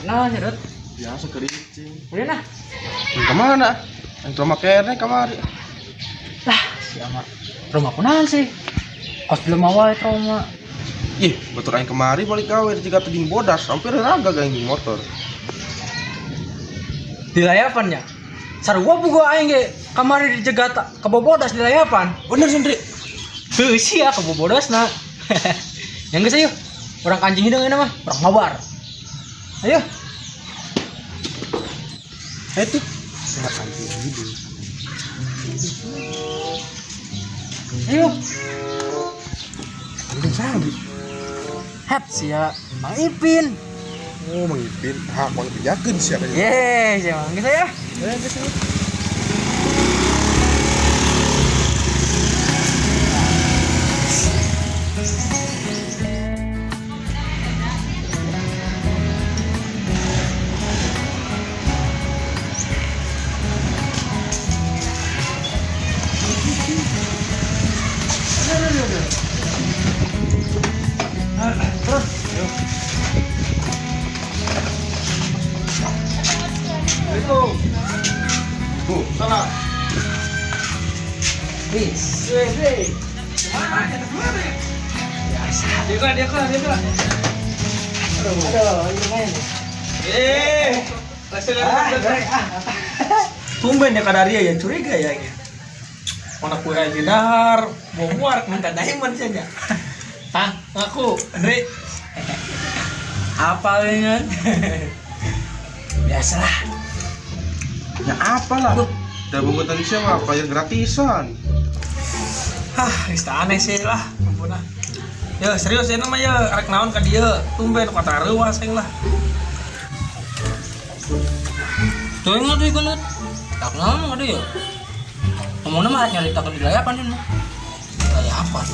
Nah, sih, Dut. Biasa kericing. Udah nah. Kemana? Yang trauma kene kamari. Lah, si ama trauma kunaon sih? Kos belum awal trauma. Ih, betul aing kemari balik gawe jika teuing bodas, hampir raga geng motor. Di layapannya. Sarua bugo aing ge kamari dijegat kebobodas di layapan. Bener sendiri. Heuh sia kebobodasna. Yang geus ayo. Orang anjing hideung ini mah, orang mabar. Ayo. Itu. Sehat anjing hideung. Ayo. Anjing sabi. Het sia Mang Ipin. Oh, Mang Ipin. Ha, Mang Ipin yakin sia kayaknya. Yeay, sia Mang geus aya. Eh, geus ayo. Tuh, salah. Wis. Wih, Dia kelar, dia kelar. Aduh, ini lumayan. Eh, Ah, Tumben ya kadaria ya curiga ya ini. Mana kue aja dahar, mau muar minta diamond saja. Hah, ngaku, Andre. Apa dengan? Biasalah. Ya apalah. Da bungutan sia mah bayar gratisan. Hah, geus aneh sih lah, ampun ah. Ya serius ya nama ya, rek naon ka dieu, tumben kota reuas aing lah. Tuh ingat tuh ikut. Tak naon ada ya. Ngomongnya mah nyari takut di layapan ini. Layapan.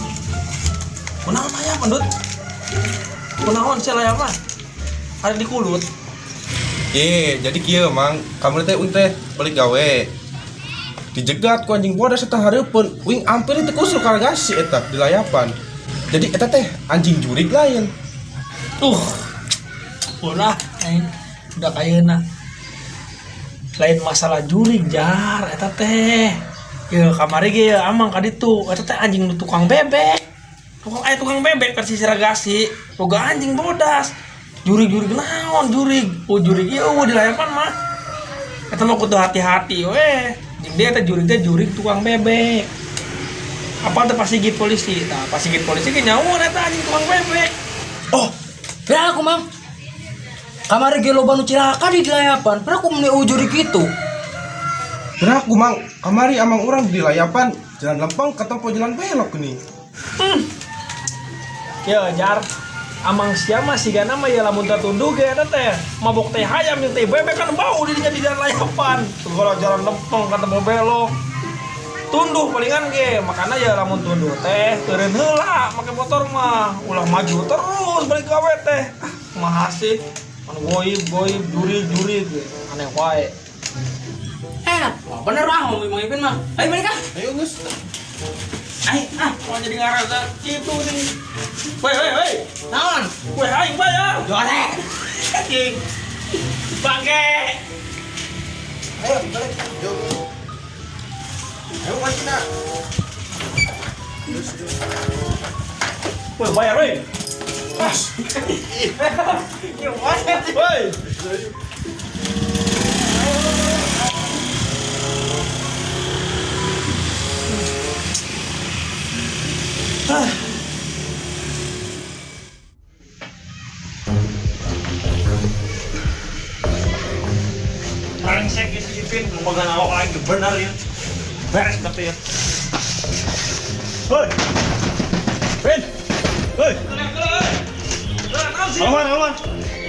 Kunaon layapan, Dut? Kunaon sih layapan? Ada di kulut. Eh, jadi kieu Mang, kamari teh uing teh balik gawe. Dijegat ku anjing bodas eta hareupeun, uing hampir teu kusur karagasi eta di layapan. Jadi eta teh anjing jurig lain. Ulah, aing udah kayeuna. Lain masalah jurig jar eta teh. Ya kamari ge ya amang ka ditu, eta teh anjing nu tukang bebek. Tukang aya tukang bebek versi Siragasi, boga anjing bodas. Jurig-jurig naon jurig? Oh jurig ieu eueuh di layapan mah. Eta mah kudu hati-hati weh. Jeung dia teh jurig teh jurig tukang bebek. Apa teh pasigit polisi? Nah, pasigit polisi ge nyawa eta anjing tukang bebek. Oh, ya aku mang. Kamari ge loba nu cilaka di layapan, pernah aku meni ujuri gitu. Beraku Mang, kamari amang urang di layapan jalan lempeng ketempo jalan belok nih. Ya jar amang siapa sih gana mah ya lamun tertunduh ge eta teh mabok teh hayam jeung teh bebek kan bau didinya di jalan layapan. Kalau jalan lempeng kata mau belok. Tunduh palingan ge, makana ya lamun tunduh teh eureun heula make motor mah ulah maju terus balik gawe teh. Ah, kumaha sih? Anu goib goib jurig jurig ge aneh wae. Eh, wah bener ah ngomong Mang Ipin mah. Ayo balik ah. Ayo geus. Aing ah mau jadi ngarasa kitu nih. Woi woi woi. Naon? Woi aing bayar. Jorek. Anjing. Bangke. Ayo balik. Yo. Ayo mancina. Woi bayar woi. Woi. Brengsek ya si Ipin, memegang awak lagi benar ya. Beres tapi ya. Woi. Pin. Woi. Alwan, Alwan.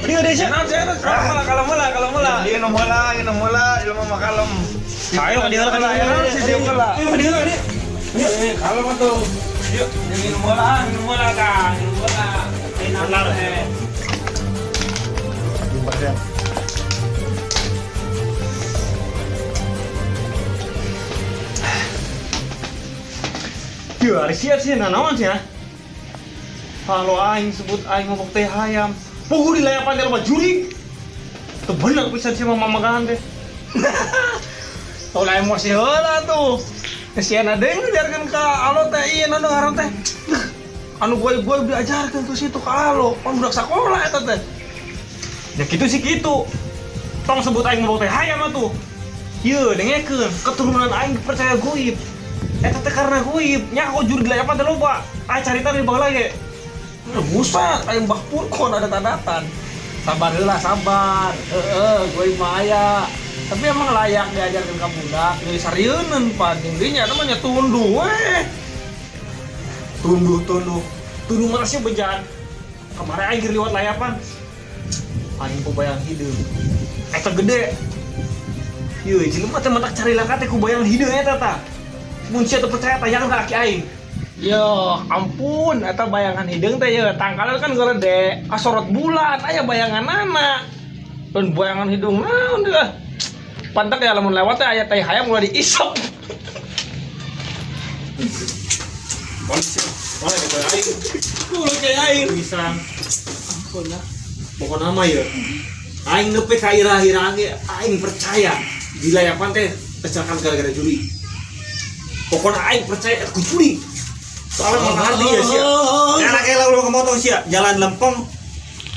Ini ada sih. Kalau mula, kalau mula. Dia nomor lah, dia nomor lah, dia nomor kalem. Ayo ka dieu, ka dieu. Ayo ka dieu, ka dieu. Kalem atuh. Yuk, minum bola, minum bola Kang, minum bola. Benar. Yo, ari siap sih, nah naon sih ya. Kalau aing sebut aing ngomong teh hayam, puguh di layapan teh loba jurig. Teu bener pisan sih mama magahan teh. Tong emosi heula tuh. Kesian ada yang ngajarkeun ka alo teh ieu anu ngaran teh. Anu goib-goib diajarkeun ke situ ka alo, pan budak sakola eta teh. Ya gitu sih gitu. Tong sebut aing mabok teh hayam atuh. Yeuh, dengekeun, keturunan aing percaya goib. Eta teh karena goib, nya kok jurig layapan teh loba. Ah carita di baheula ge. Buset, aing Mbah Purkon ada tandatan. Sabar heula, sabar. Heeh, goib mah aya. Tapi emang layak diajarkan ke budak, jadi sarieuneun pan jeung dinya namanya tunduh weh. Tunduh, tunduh. Tunduh mana sih bejaan. Kemarin aing keur liwat layapan. Aing ku bayang hideung. Eta gede. Yeuh, jelema teh matak cari laka teh ku bayang hideung eta tah. Mun sia teu percaya tanyakan ka aki aing. Yo, ampun, eta bayangan hideung teh ye, tangkalan kan gede, kasorot bulan aya bayanganana. Dan bayangan hideung naon deui. Pantak ya lamun lewat teh aya tai hayam ulah diisep. Mana gitu aing. Ulah kayak aing. Bisa. Ampun lah. Pokokna mah ya. Aing nepi ka ira-ira ge aing percaya di layapan teh kecelakaan gara-gara juri. Pokokna aing percaya ku juri. Soalnya mau ngerti ya sia. Karena kayak lalu ke motor sia, jalan lempeng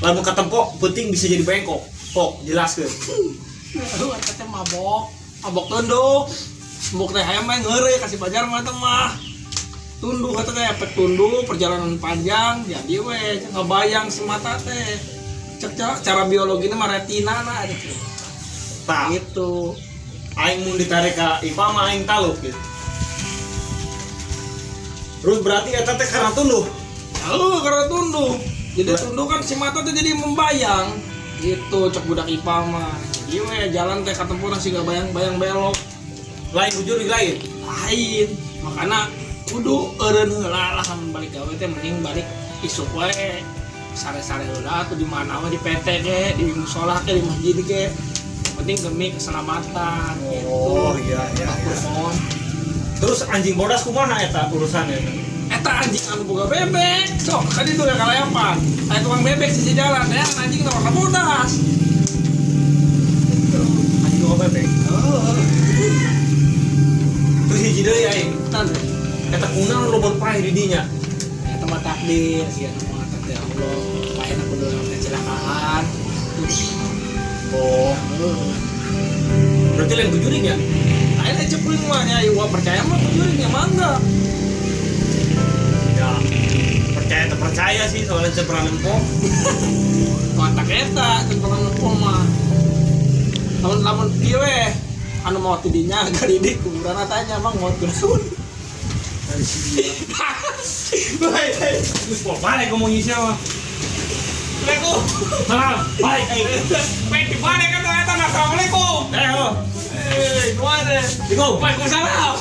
lamun ketempok penting bisa jadi bengkok. Kok jelaskeun. Aduh, eta teh mabok. Mabok tunduh. Mabok teh hayam mah ngeureuy kasih pajar mah teh mah. Tunduh eta teh efek tunduh perjalanan panjang jadi we ngabayang si mata teh. Cek cara biologina mah retina na gitu. Tah, Gitu. aing mun ditarik ka IPA mah aing taluk gitu. Terus berarti eta teh karena tunduh. Lalu karena tunduh. Jadi tunduh kan si mata teh jadi membayang. Gitu cek budak IPA mah. Jadi we jalan teh katempuran siga bayang-bayang belok. Lain bujur lain. Lain. Makana kudu eureun heula lah lamun balik gawe teh mending balik isuk wae. Sare-sare heula atuh di mana we di PT ge, di musola ke, di masjid ge. Penting demi keselamatan gitu. Oh iya iya. Mohon. Terus anjing bodas kumaha eta urusannya? Eta anjing anu boga bebek. Sok ka ditu ya kalayapan. Aya tukang bebek sisi jalan ya anjing teh warna bodas. Gitu. Anjing boga bebek. Heeh. Terus hiji deui aing. Tan. Eta kunaon loba paeh di dinya? Eta mah takdir sia nu mah takdir Allah. Paehna kudu kecelakaan. Oh, berarti lain ku jurig ya? Ayo cepling mah nya ieu percaya mah ku jurig nya mangga. Ya, percaya teu percaya sih soalnya teu pernah nempo. Kontak eta teu pernah nempo mah. Lamun lamun ieu we anu maot di dinya garidik kuburan tanya mang maot kunaon. Baik, baik. Terus kok balik ngomong siapa? Assalamualaikum. Salam, balik aing. Baik di mana kan eta Assalamualaikum. Eh, oh. Eh, kumaha teh? Assalamualaikum. Waalaikumsalam.